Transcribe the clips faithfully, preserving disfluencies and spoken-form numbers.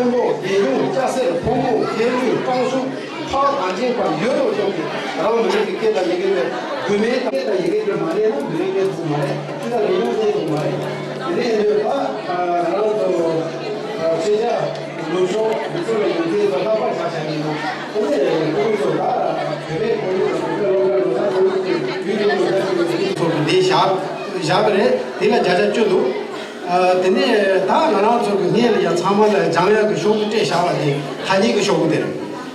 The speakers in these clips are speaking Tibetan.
ཕུང་པོ་རྒྱལ་ཡོངས་སྐྱ་སེར་ཕོ་མོ་མཁས་རུས་སྤྲང་ཕྲུག་ཕ་དང་ཆེན་བར་ཡོད་དོ་ཅོག་གི་རང་མི་རིགས་ཀྱི་སྐད་དང་ཡི་གེ་དེ་དགོས་མེད་དང་སྐད་དང་ཡི་གེ་དེ་མ་རེད་ན་མི་རིགས་སྐད་ཐོག་མ་རེད། སྤྱི་དང་མི་ཡོང་སྐད་ཐོག་མ་རེད། དེ་ནས་འདོད་པ་རང་ཚོ་ཆེ་ཆ་ལུགས་ཤོག་འདི་ཚོ་ལ་ཡོང་སྐད་ཚོ་ལྷག་པར་ཆ་བཞག་གི་འདུག་དེ་ནས་ཁོང་ཚོ་ད་བོད་པའི་ཁོར་ཡུག་དང་བོད་པའི་སློབ་གྲྭ་ལོ་ཙཱ་ཚོ་ཡུལ་དེ་ཚོ་འདི་བཞག་བཞག་པ་རེད། དེ་ལ་བརྒྱ་ཆ་བཅུ་འདུག་དེ་ནས་ད་ང་རང་ཚོ་གི་སྔོན་ལ་ཡང་ཚང་མ་ལ་སྦྱང་ཡག་གི་ཤོག་བུ་སྤྲད་བཞག་པ་དེ་ཐ་སྙད་ཀྱི་ཤོག་བུ་དེ་རེད།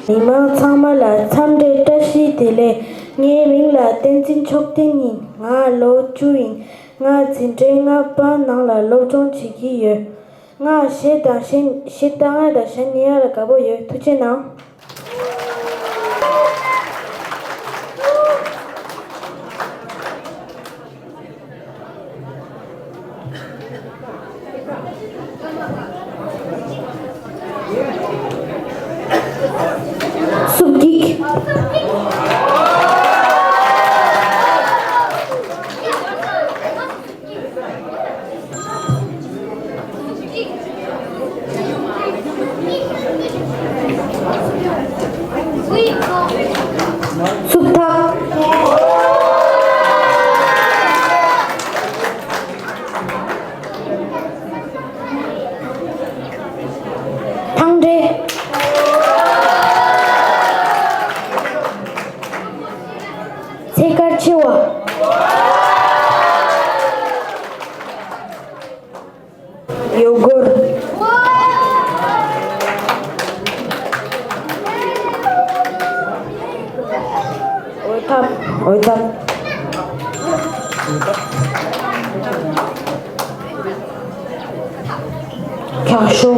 མི་མང་ཚང་མ་ལ་འཚམས་འདྲི་བཀྲ་ཤིས་བདེ་ལེགས། ངའི་མིང་ལ་བསྟན་འཛིན་མཆོག་ལྡན་ཡིན། ང་ལོ་བཅུ་ཡིན། ང་འཛིན་གྲྭའི་ལྔ་པ་ནང་ལ་སློབ་སྦྱོང་བྱེད་ཀྱི་ཡོད། ང་གཞས་དང་གཞས་གཞས་བཏང་ཡག་དང་གཞས་ཉན་ཡག་ལ་དགའ་པོ་ཡོད། ཐུགས་རྗེ་གནང་། སུབ་འགྱིག་སུབ་ཐག་ཐང་འབྲས། ཚེ་དཀར་ཆེ་བ། ཡོ་གུར། འོད་ཐབས། འོད་ཐབས། འཁྱག་ཤོག་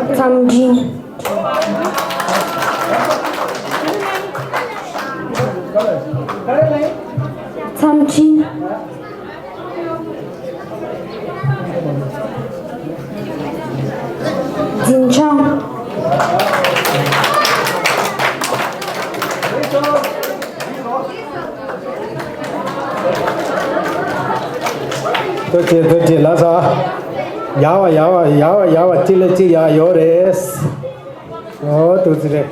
མཚམས་སྤྲིན། མཚམས་སྤྲིན། འཛིན་བྱང་། ཐུགས་རྗེ་ཆེ། ཐུགས་རྗེ་ཆེ། ལགས་སོ། ཡག་པ་ཡག་པ་ཡག་པ་ཡག་པ། གཅིག་ལ་གཅིག་ཡག་ཡོད་རེད། ཨོ་ཐུགས་རྗེ་ཆེ།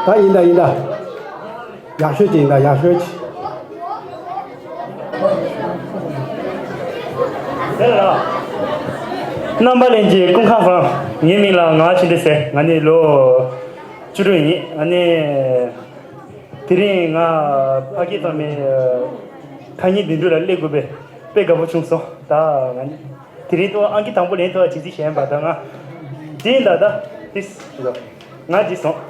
ད་ཡིན་ད་ཡིན་ད། ཡག་ཤོས་ཅིག་ཡིན་ད། ཡག་ཤོས་ཅིག། དེ་ལ། རྣམ་པ་ལྷན་རྒྱས་སྐུ་ཁམས་བཟང་། ངའི་མིང་ལ་ངག་ཆོས་འདྲེ་ཟེར། ང་ནི་ལོ་བཅུ་དྲུག་ཡིན། ང་ནི་དེ་རིང་ང་ཕ་སྐད་གཙང་མའི་ཐ་སྙད་འདོན་སྒྲུག་ལ་སླེབས་དགོས་པས་དཔེ་དགའ་པོ་བྱུང་སོང་། ད་ང་ནི་དེ་རིང་ཐོག་ཨང་ཀི་དང་པོ་ལེན་ཐུབ་པ་བྱེད་རྩིས་བྱས་པ། ད་ང་དེ་ཡིན་ད། ད་དེ་ང་འཇིགས་སོང་།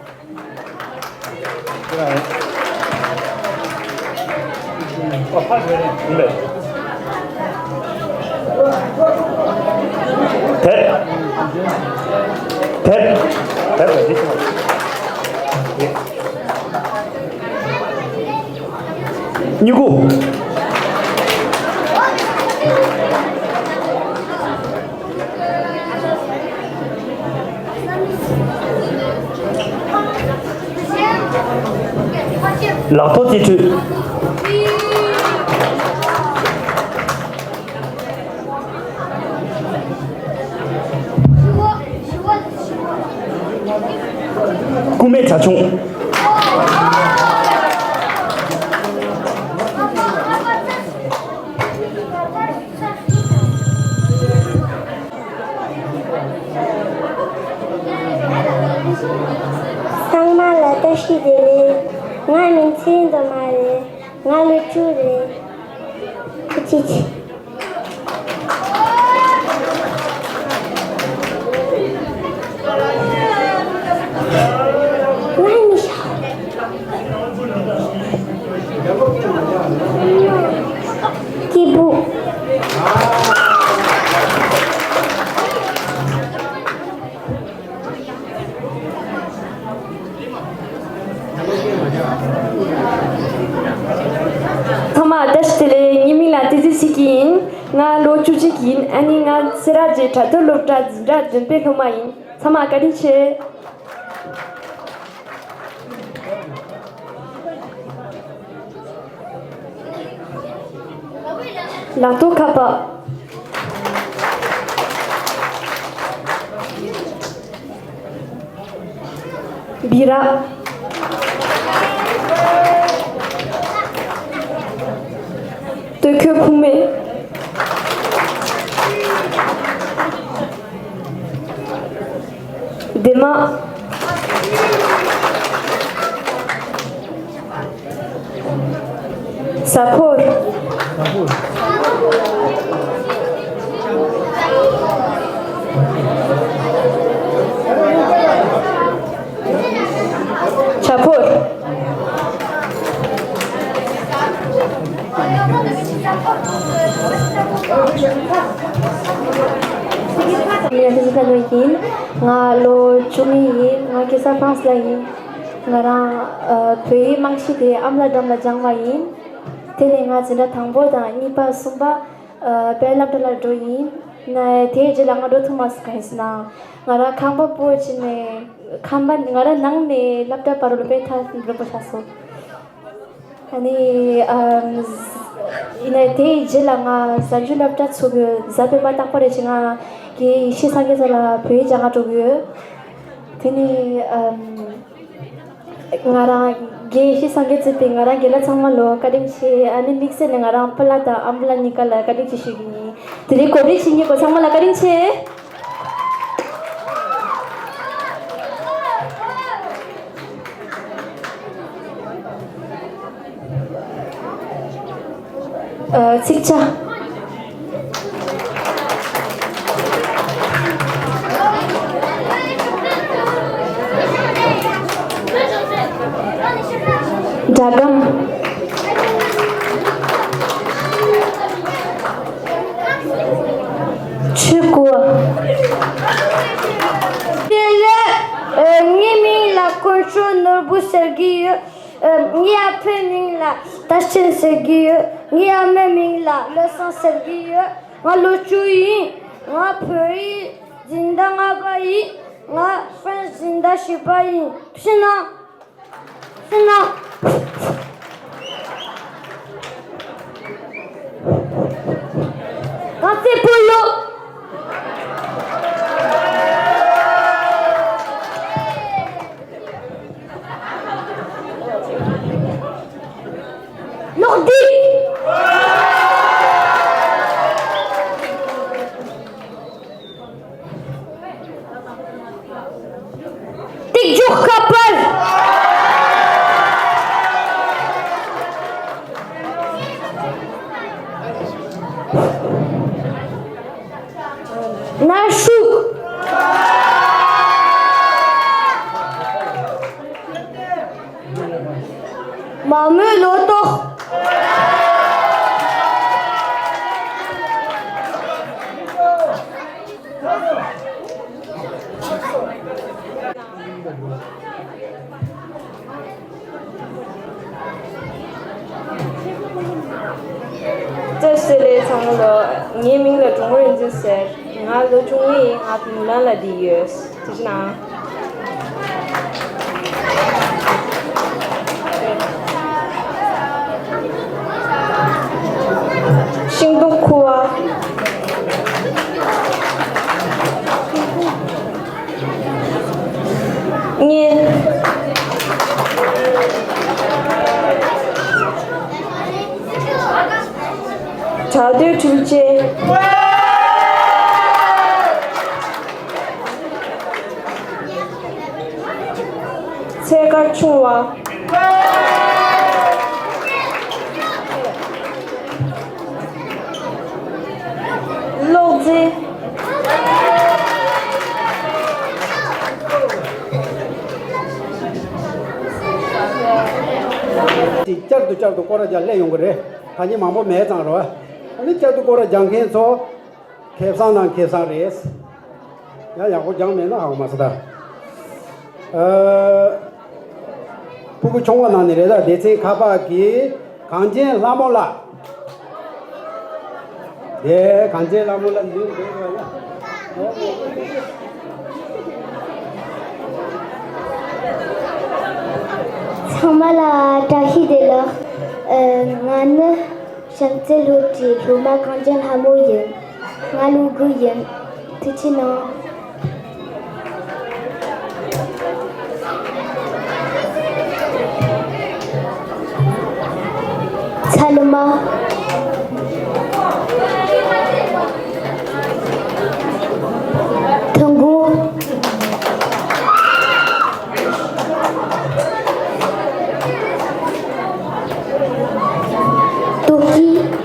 དེབ། དེབ། དེབ་ལ་འཇིགས་སོང་། གཉིས་སྐུ། ལག་ཐོག་རྩིས་སྤྲོད། སྐུ་སྨད་བྱ་ཁྱུང་། ཚང་མ་ལ་བཀྲ་ཤིས་བདེ་ལེགས། ང་མིང་ཚེ་རིང་སྒྲོལ་མ་རེད། ང་ལོ་བཅུ་རེད། ཐུགས་རྗེ་ཆེ། ང་ནི་སྐྱིད་པོ། ཚང་མ་བཀྲ་ཤིས་བདེ་ལེགས། ངའི་མིང་ལ་བསྟན་འཛིན་ཚེ་སྐྱིད་ཡིན། ང་ལོ་བཅུ་གཅིག་ཡིན། ཨ་ནི་ང་སེ་ར་བྱེས་དྲ་ཐོག་སློབ་གྲྭ་འཛིན་གྲྭ་བདུན་པའི་སློབ་མ་ཡིན། ཚང་མ་བཀའ་དྲིན་ཆེ། ལག་ཐོག་ཁ་པ། སྦི་རག། སྟོད་ཁོད་ཕུ་མེ། སྡེར་མ། ཟ་ཕོར། བྱ་ཕོར། ཡ་ཧི་ཁ་ནོ་ཡིན། ང་ལོ་བཅུ་གཉིས་ཡིན། ང་གེ་སར་ཧྥ་རན་སི་ལ་ཡིན། ང་རང་ཨ་བོད་ཡིག་རྨང་གཞི་དེ་ཨ་མ་ལགས་འགྲམ་ལ་སྦྱངས་པ་ཡིན། དེ་ནས་ང་འཛིན་གྲྭ་དང་པོ་དང་གཉིས་པ་གསུམ་པ་ཨ་དཔལ་སློབ་གྲྭ་ལ་འགྲོ་ཡིན། ན་དེའི་རྗེས་ལ་ང་འགྲོ་ཐུབ་མ་སོང་། གང་ཡིན་ཟེར་ན་ང་རང་ཁང་པ་སྤོ་བྱས་ནས་ཁང་པ་ང་རང་ནང་ནས་སློབ་གྲྭ་བར་ལ་དཔེ་ཐག་རིང་པོ་ཆགས་སོང་། ཨ་ནི་ཨམ་ཡིན་ནའི་དེའི་རྗེས་ལ་ང་གཟའ་མཇུག་སློབ་གྲྭ་ཚུགས་ཡོད། གཟའ་སྤེན་པ་རྟག་པར་རེ་བཞིན་ང་རྒན་ཡེ་ཤེས་སངས་རྒྱས་ལགས་ལ་བོད་ཡིག་སྦྱང་ག་འགྲོ་གི་ཡོད། དེ་ནི་ཨམ་ང་རང་རྒན་ཡེ་ཤེས་སངས་རྒྱས་གཙོས་པའི་ང་རང་རྒན་ལགས་ཚང་མ་ལོ་བཀའ་དྲིན་ཆེ། ཨ་ནི་དམིགས་བསལ་ནས་ང་རང་སྤུན་ལགས་དང་ཨ་མ་ལགས་གཉིས་ཀ་ལ་བཀའ་དྲིན་ཆེ་ཞུ་གི་ཡིན། དེ་རིང་གོ་སྒྲིག་བྱེད་མཁན་ཚང་མ་ལ་བཀའ་དྲིན་ཆེ། ཚིག་ཆ། སྒྲ་སྒམ། ཆོས་སྐུ། དེ་ལས་ངའི་མིང་ལ་དཀོན་མཆོག་ནོར་བུ་ཟེར་གྱི་ཡོད། ངའི་ཨ་ཕའི་མིང་ལ་ད་ཆེན་ཟེར་གྱི་ཡོད། ངའི་ཨ་མའི་མིང་ལ་བློ་བཟང་ཟེར་གྱི་ཡོད། ང་ལོ་བཅུ་ཡིན། ང་བོད་ཡིག་འཛིན་གྲྭ་ལྔ་པ་ཡིན། ང་ཧྥ་རན་སི་འཛིན་གྲྭ་བཞི་པ་ཡིན། ཕྱི་ནང་། ཕྱི་ནང་། ག་ཚོད་ཕུལ་ཡོད། ལོག་འདི། ཏིག་འཇོག་ཁ་པར། ནར་ཤུགས། མ་རྨོས་ལོ་ཏོག། བཀྲ་ཤིས་བདེ་ལེགས་ཚང་མ་ལོ། ངའི་མིང་ལ་སྒྲོལ་མ་རིག་འཛིན་ཟེར། ང་ལོ་བཅུ་གཉིས་ཡིན། ང་མུ་ལན་ལ་བསྡད་ཡོད། ཐུགས་རྗེ་གནང་། ཤིང་སྡོང་ཁུ་བ། གཉེན། བྲག་རྡོའི་འཕྲུལ་ཆས། ཚད་བཀག་ཆུང་བ། གློག་རྫས། དེ་བསྐྱར་དུ་བསྐྱར་དུ་སྐོར་ར་རྒྱག་སླེབས་ཡོང་གི་རེད། ད་ནི་མང་པོ་མེད་ཙང་རོ། ཨ་ནི་བསྐྱར་དུ་སྐོར་ར་རྒྱག་མཁན་ཚོ། ཁེ་བཟང་དང་ཁེ་བཟང་རེད། ཡང་ཡག་པོ་སྦྱངས་མེད་ན་ཧ་གོ་མ་སོང་ད། ཨ། སྤུ་གུ་ཆུང་བ་ནང་ནས་རེད་ད། སྡེ་ཚན་ཁ་པར་གྱི་གངས་ཅན་ལྷ་མོ་ལགས། དེ་གངས་ཅན་ལྷ་མོ་ལགས་འདིར་འདུག་ཡ། ཚང་མ་ལ་བཀྲ་ཤིས་བདེ་ལེགས། ཨ། ང་ནི། བྱམས་བརྩེ་སློབ་གྲྭའི་སློབ་མ་གངས་ཅན་ལྷ་མོ་ཡིན། ང་ལོ་དགུ་ཡིན། ཐུགས་རྗེ་གནང་། ཚ་ལུ་མ། ཐུན་མགོ། ཏོག་ཀི།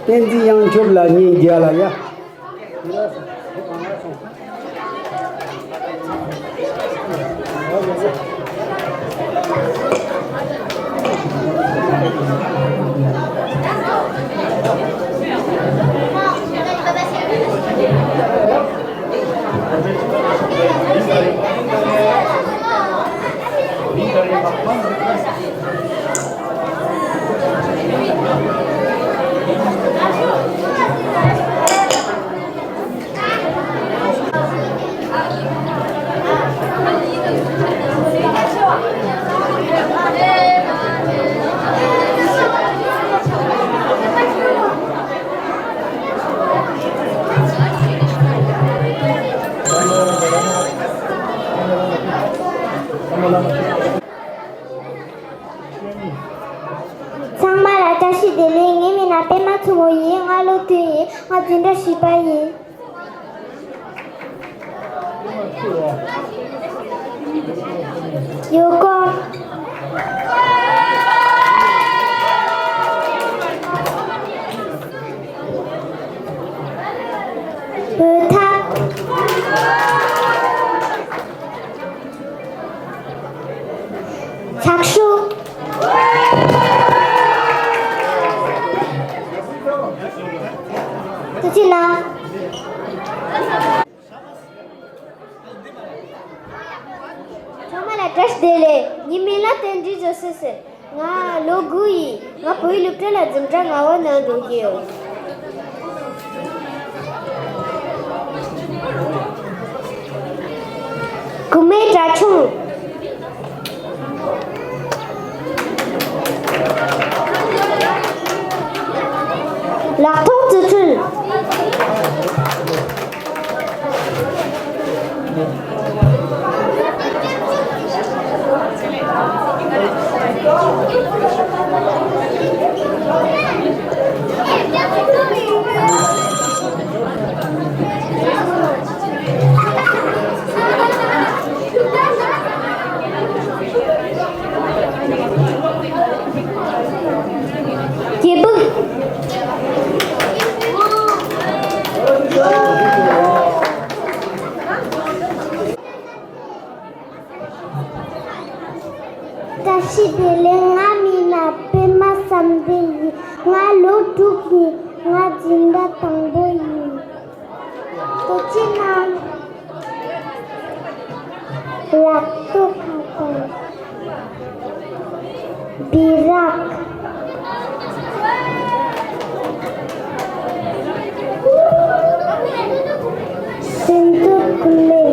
བསྟན་འཛིན་དབྱངས་སྐྱོབ་ལགས་ཉིན་བརྒྱད་ལ་ཡ། ཚང་མ་ལ་བཀྲ་ཤིས་བདེ་ལེགས། ངའི་མིང་ལ་པད་མ་མཚོ་མོ་ཡིན། ང་ལོ་བདུན་ཡིན། ང་འཛིན་གྲྭ་བཞི་པ་ཡིན། ཡུལ་སྐོར། འོད་ཐག། ཚགས་ཤུགས། ཐུགས་རྗེ་གནང་། ཚང་མ་ལ་བཀྲ་ཤིས་བདེ་ལེགས། ངའི་མིང་ལ་བསྟན་འཛིན་བཟོད་བསྲན་ཟེར། ང་ལོ་དགུ་ཡིན། ང་བོད་ཡིག་སློབ་གྲྭ་ལ་འཛིན་གྲྭ་ལྔ་པ་ནང་འགྲོ་གི་ཡོད། གུ་མའི་གྲྭ་ཆུང་། ལག་ཐོག་རྩི་ཁྲུན། སྐྱེས་བུ། བཀྲ་ཤིས་བདེ་ལེགས། ང་མིང་ལ་པད་མ་བསམ་འཕེལ་ཡིན། ང་ལོ་དྲུག་ཡིན། ང་འཛིན་གྲྭ་དང་པོ་ཡིན། ཐུགས་རྗེ་གནང་། ལག་ཐོག་ཁ་པར། སྦི་རག་སེམས་ཚོར་ཀུ་ལེ།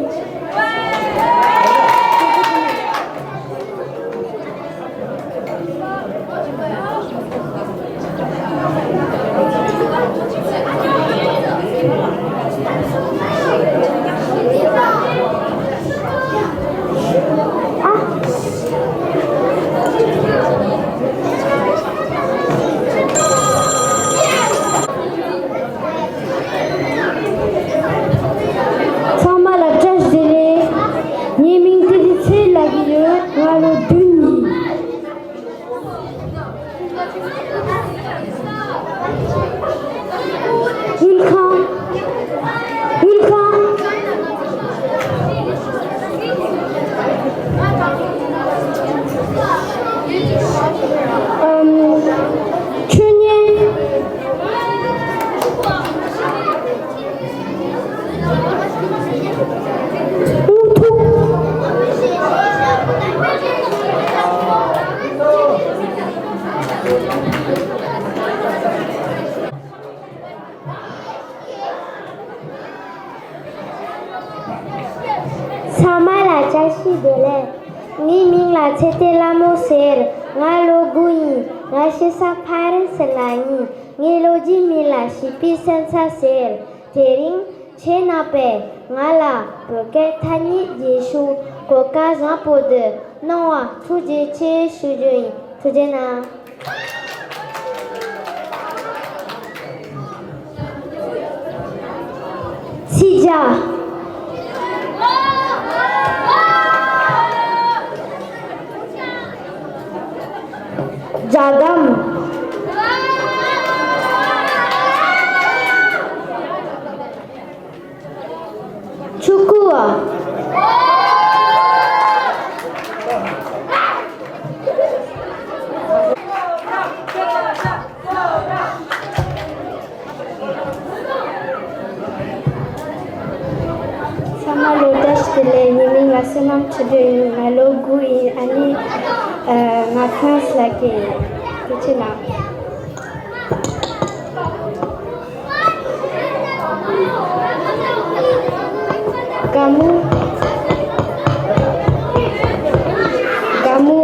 ཚང་མ་ལ་བཀྲ་ཤིས་བདེ་ལེགས། ངའི་མིང་ཏི་ཏི་ཚེ་ལབ་ཀྱི་ཡོད། ང་ལོ་བདུན་ཡིན། དངུལ་ཁང་། དངུལ་ཁང་། ཨམ། ཆོས་ཉན། དབུ་ཐུག། ཚང་མ་ལ་བཀྲ་ཤིས་བདེ་ལེགས། ངའི་མིང་ལ་ཚེ་བརྟན་ལྷ་མོ་ཟེར། ང་ལོ་དགུ་ཡིན། ང་གཤེད་ས་ཕ་རན་སི་ལ་ཡིན། ངའི་ལོ་རྒྱུས་མིང་ལ་བྱིས་པའི་སེམས་ཚ་ཟེར། དེ་རིང་ཁྱེད་རྣམ་པས་ང་ལ་བོད་སྐད་ཐ་སྙད་རྒྱས་ཤོག་གོ་སྐབས་བཟང་པོ་འདི་གནང་བར་ཐུགས་རྗེ་ཆེ་ཞུ་རྒྱུ་ཡིན། ཐུགས་རྗེ་གནང་། ཚིག་བརྒྱ། རྒྱ་གདམས། ཆུ་ཁུ་བ། ཚང་མ་ལ་བཀྲ་ཤིས་བདེ་ལེགས། ངའི་མིང་ལ་བསོད་ནམས་ཆོས་སྒྲོན་ཡིན། ང་ལོ་དགུ་ཡིན། ཨ་ནི་ཨ་ང་ཧྥ་རན་སི་ལ་སྐྱེས་ཡིན། ཐུགས་རྗེ་གནང་། དགའ་མོ། དགའ་མོ།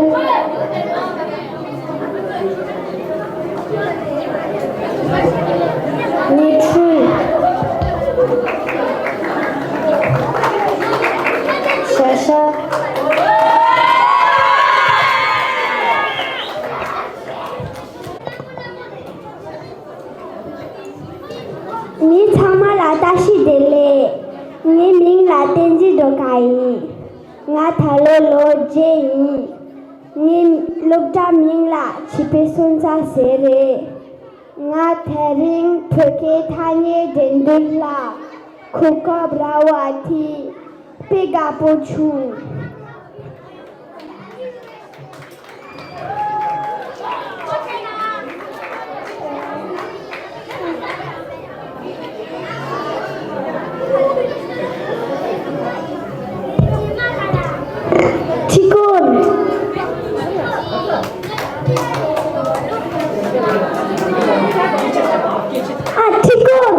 ནེ་ཁྲུལ། ཤ་ཤ། མི་ཚང་མ་ལ་བཀྲ་ཤིས་བདེ་ལེགས། ངའི་མིང་ལ་བསྟན་འཛིན་སྒྲོལ་དཀར་ཡིན། ང་ད་ལོ་ལོ་བརྒྱད་ཡིན། ངའི་སློབ་གྲྭ་མིང་ལ་བྱིས་པའི་སོན་རྩ་ཟེར་རེད། ང་དེ་རིང་བོད་སྐད་ཐ་སྙད་འགྲན་བསྡུར་ལ་གོ་སྐབས་རག་པ་དེ་དཔེ་དགའ་པོ་བྱུང་། ཁྲི་སྐོར། ཨ་ཁྲི་སྐོར།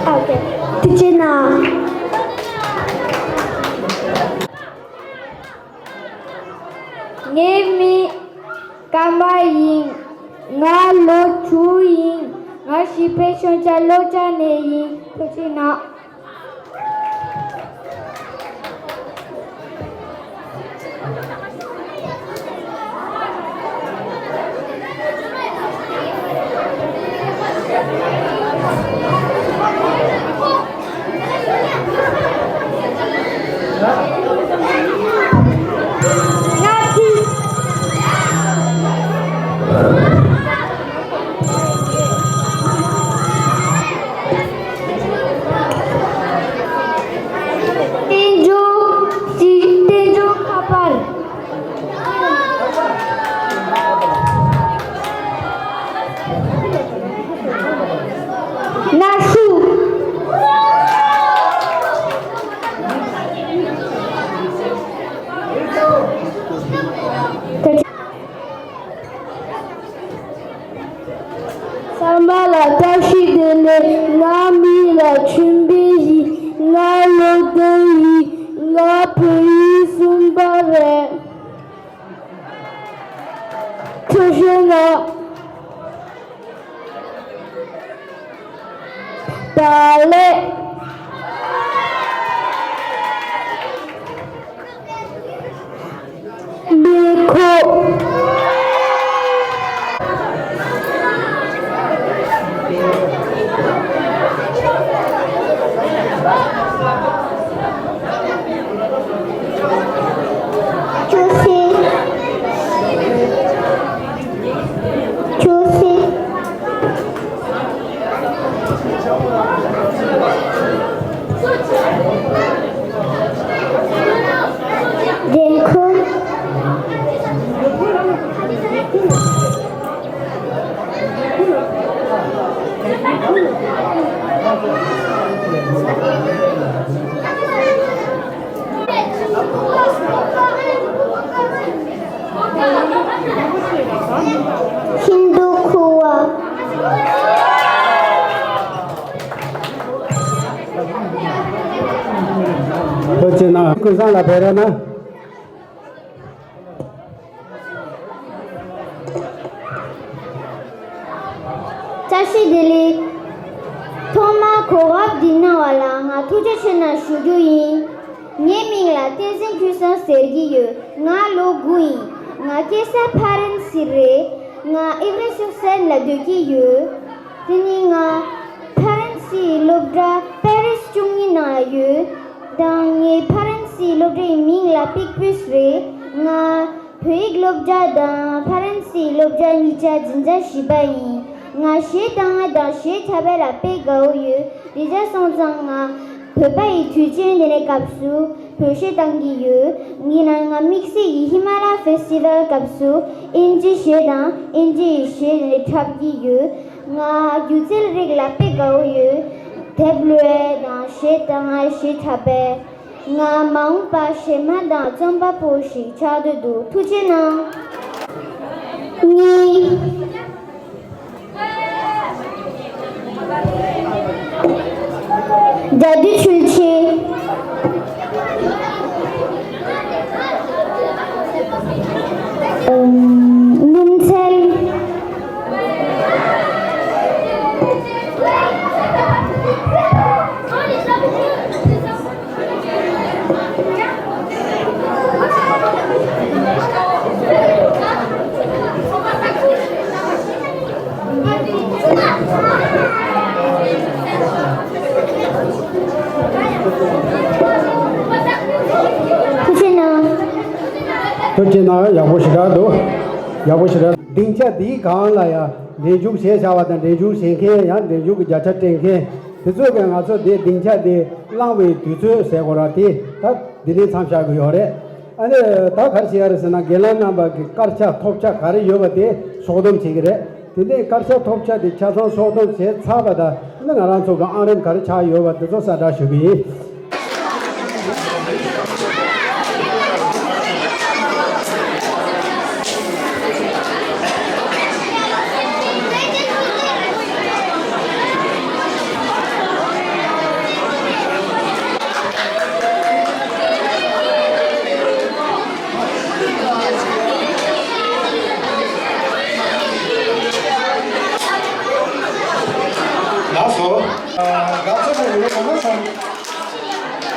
ཨ་ཨོ་ཁེ། ཐུགས་རྗེ་གནང་། ངའི་མིང་ཀརྨ་ཡིན། ང་ལོ་དྲུག་ཡིན། ང་བྱིས་པའི་སོན་རྩ་ལོ་ཙཱ་ནས་ཡིན། ཐུགས་རྗེ་གནང་། རྟེན་འབྱུང་། རྟེན་འབྱུང་ཁ་པར། གནའ་ཤུལ། ཚང་མ་ལ་བཀྲ་ཤིས་བདེ་ལེགས། ང་མིང་ལ་ཆོས་འཕེལ་ཡིན། ང་ལོ་བདུན་ཡིན། ང་བོད་ཡིག་གསུམ་པ་རེད། ཐུགས་རྗེ་གནང་། བྲག་ལེབ། སྦི་ཁུག་ཅོག་ཙེ། ཅོག་ཙེ། འགྲེང་ཁུག་ཧིན་དུ་ཁུ་བ། ཐུགས་རྗེ་གནང་། ཀུན་བཟང་ལགས་ཕེབས་རོགས་གནང་། བཀྲ་ཤིས་བདེ་ལེགས། ཐོག་མར་གོ་སྐབས་འདི་གནང་བ་ལ་ང་ཐུགས་རྗེ་ཆེ་གནང་ཞུ་རྒྱུ་ཡིན། ངའི་མིང་ལ་བསྟན་འཛིན་ཆོས་བཟང་ཟེར་གྱི་ཡོད། ང་ལོ་དགུ་ཡིན། ང་སྐྱེས་ས་ཕ་རན་སི་རེད། ང་ཨིབ་རི་སུག་སན་ལ་སྡོད་ཀྱི་ཡོད། དེ་ནི་ང་ཕ་རན་སིའི་སློབ་གྲྭ་པེ་རིས་བཅུ་གཉིས་ནང་ལ་ཡོད། དང་ངའི་ཕ་རན་སིའི་སློབ་གྲྭའི་མིང་ལ་པིག་པིས་རེད། ང་བོད་ཡིག་སློབ་གྲྭ་དང་ཕ་རན་སིའི་སློབ་གྲྭ་གཉིས་ཆ་འཛིན་གྲྭ་བཞི་པ་ཡིན། ང་གཞས་བཏང་བ་དང་གཞས་འཁྲབ་པ་ལ་དཔེ་དགའ་བོ་ཡོད། དེ་འདྲ་སོང་ཙང་ང་བོད་པ་ཡི་དུས་ཆེན་དེ་འདྲའི་སྐབས་སུ་བོད་གཞས་བཏང་གི་ཡོད། ཡིན་ནའང་ང་དམིགས་བསལ་གྱི་ཧི་མ་ལ་ཕེ་སི་ཊི་ཝལ་སྐབས་སུ་ཨིན་ཇི་གཞས་དང་ཨིན་ཇིའི་གཞས་དེ་འདྲ་འཁྲབ་ཀྱི་ཡོད། ང་སྒྱུ་རྩལ་རིགས་ལ་དཔེ་དགའ་བོ་ཡོད། དེབ་ཀློག་པ་དང་གཞས་བཏང་བ་གཞས་འཁྲབ་པ། ང་མ་འོངས་པར་གཞས་མ་དང་རྩོམ་པ་པོ་ཞིག་ཆགས་འདོད་འདུག་ཐུགས་རྗེ་གནང་། གཉིས། དགྲ་འདུལ་འཕྲུལ་ཆས། ཨུམ། ཉིན་མཚན། ཐུགས་རྗེ་གནང་། ཐུགས་རྗེ་གནང་། ཡག་པོ་ཞེ་དྲག་འདུག་ཡག་པོ་ཞེ་དྲག་སྡིངས་ཆ་འདིའི་སྒང་ལ་ཡང་འབྲེལ་འཇུག་བྱས་བཞག་པ་དང་འབྲེལ་འཇུག་བྱེད་མཁན་ཡང་འབྲེལ་འཇུག་གི་བརྒྱ་ཆ་སྤྲད་མཁན་དེ་ཚོས་ཀྱང་ང་ཚོ་འདི་སྡིངས་ཆ་འདི་བླངས་པའི་དུས་ཚོད་ཟེར་དགོས་ར་དེ་ད་འདི་ནས་མཚམས་བཞག་གི་ཡོད་རེད། ཨ་ནི་ད་ག་རེ་བྱེད་ཡ་རེད་ཟེར་ན་དགེ་ལགས་རྣམ་པ་གི་དཀར་ཆག་ཐོབ་ཆག་ག་རེ་ཡོད་པ་དེ་སྲོག་སྡོམ་བྱེད་ཀྱི་རེད། དེ་ནས་དཀར་ཆག་ཐོབ་ཆག་དེ་ཆ་ཚང་སྲོག་སྡོམ་བྱས་ཚར་བ་དང་ཨ་ནི་ང་རང་ཚོ་གི་ཨང་རིམ་ག་རེ་ཆགས་ཡོད་པ་དེ་ཚོ་གསལ་བསྒྲགས་ཞུ་གི་ཡིན། ལགས་སོ། དགའ་ཚོར་ཡོད་མ་སོང་།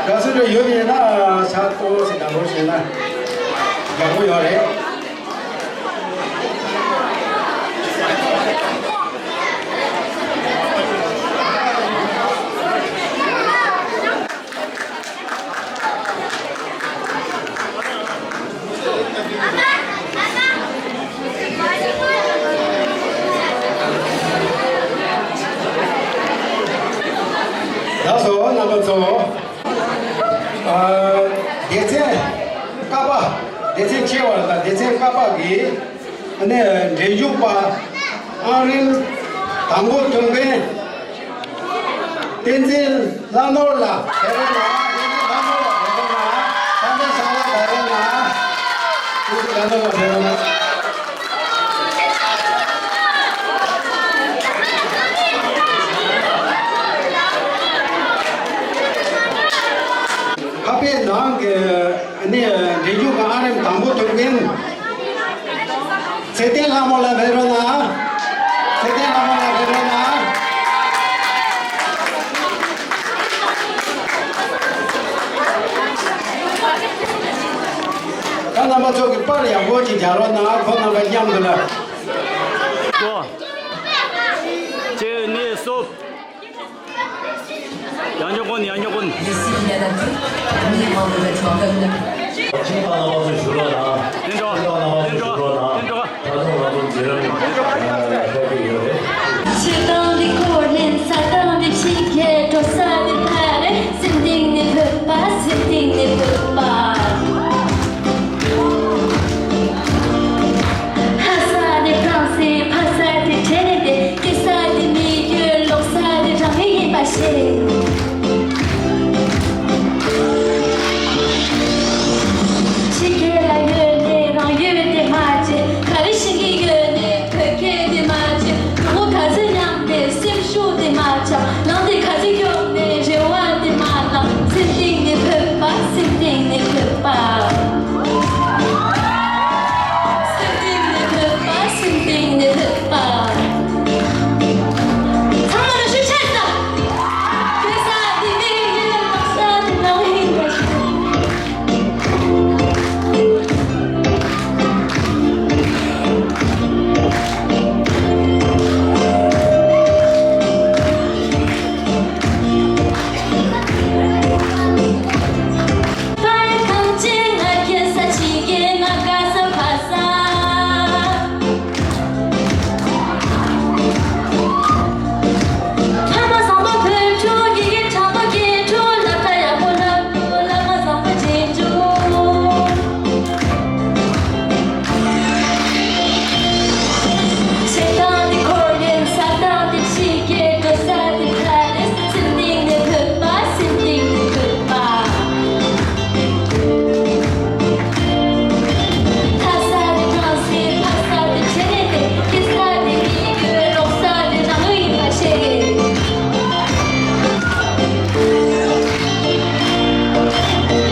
དགའ་ཚོར་ཡོད་ཡིན་ན་ཕྱག་ཏོ་ཟེར་ན་ལོ་ཟེར་ན་ཡག་པོ་ཡོད་རེད། ལགས་སོ་རྣམ་པ་ཚོ། ཨ། སྡེ་ཚན་ཀ་པ། སྡེ་ཚན་ཆེ་བ་དང་སྡེ་ཚན་ཀ་པ་གི་ཨ་ནི་འབྲེལ་འཇུག་པ་ཨང་རིམ་དང་པོ་ཐོན་མཁན་བསྟན་འཛིན་ལྷ་ནོར་ལགས་ཕེབས་རོགས་གནང་། བསྟན་འཛིན་ལྷ་ནོར་ལགས་ཕེབས་རོགས་གནང་། ས་གནས་གསར་པ་ཕེབས་རོགས་གནང་། བསྟན་འཛིན་ལྷ་ནོར་ལགས་ཕེབས་རོགས་གནང་། ཁ་པའི་ནང་གི་ཨ་ནི་འབྲེལ་འཇུག་གི་ཨང་རིམ་དང་པོ་ཐོབ་མཁན་ཚེ་བརྟན་ལྷ་མོ་ལགས་ཕེབས་རོགས་གནང་། ཚེ་བརྟན་ལྷ་མོ་ལགས་ཕེབས་རོགས་གནང་། པ་ཚོ་གི་པར་ཡག་པོ་ཅིག་རྒྱག་རོགས་གནང་། ཁོང་རྣམ་པ་མཉམ་དུ་ལ། གོ། གཅིག་གཉིས་གསུམ། ཡང་སྙོབ་ཀུན། ཡང་སྙོབ་ཀུན། ཁྱེད་རྣམ་པ་ཚོ་བཞུགས་རོགས་གནང་། བདེན་འགྲོ། ཁྱེད་རྣམ་པ་ཚོ་བཞུགས་རོགས་གནང་། བདེན་འགྲོ། ད་དུང་ང་ཚོ་འཛིན་རིམ་སླེབས་ཀྱི་ཡོད་རེད། ཆེ་སྟེང་ནས་འཁོར་ལེན། ས་སྟེང་ནས་ཕྱི་རྒྱལ། འགྲོ་ས་ནས་ཕ་རེད། སེམས་གཏིང་ནས་བོད་པ། སེམས་གཏིང་ནས་བོད་པ། ལྷ་ས་ནས་ཁང་སེང་། ཕ་ས་དེ་དྲན་ནས་བསྡད། སྐྱེ་ས་དེ་མི་ཡུལ། ལོག་ས་དེ་རང་ཡུལ་ཡིན་པ་ཤེས། ཕྱི་རྒྱལ་ལ་ཡོད་ནས་རང་ཡུལ་དེ་མ་བརྗེད། ག་རེ་ཤེས་ཀྱི་ཡོད་ནས་བོད་སྐད་དེ་མ་བརྗེད། གྲོགས་པོ་ག་ཚོད་མཉམ་ནས་སེམས་ཤུགས་དེ་མ་ཆག་ལམ་དེ་ག་ཚོད་མགྱོགས་ནས་རེ་བ་དེ་མ་བརླག་སེམས་གཏིང་ནས་བོད་པ། སེམས་གཏིང་ནས་བོད་པ། སེམས་གཏིང་ནས་བོད་པ། སེམས་གཏིང་ནས་བོད་པ། ཚང་མ་ལ་ཤུགས་ཆེ་ཙམ། བོད་ས་འདི་མི་ཡིན། ལོག་ས་འདི་ནང་ཡིན་པ་ཞིག་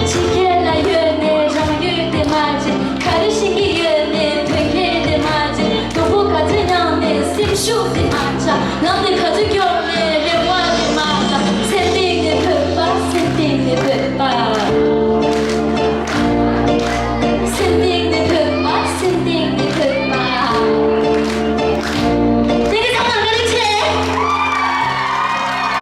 ཕྱི་རྒྱལ་ལ་ཡོད་ནས་རང་ཡུལ་དེ་མ་བརྗེད། ག་རེ་ཤེས་ཀྱི་ཡོད་ནས་བོད་སྐད་དེ་མ་བརྗེད། གྲོགས་པོ་ག་ཚོད་མཉམ་ནས་སེམས་ཤུགས་དེ་མ་ཆག་ལམ་དེ་ག་ཚོད་མགྱོགས།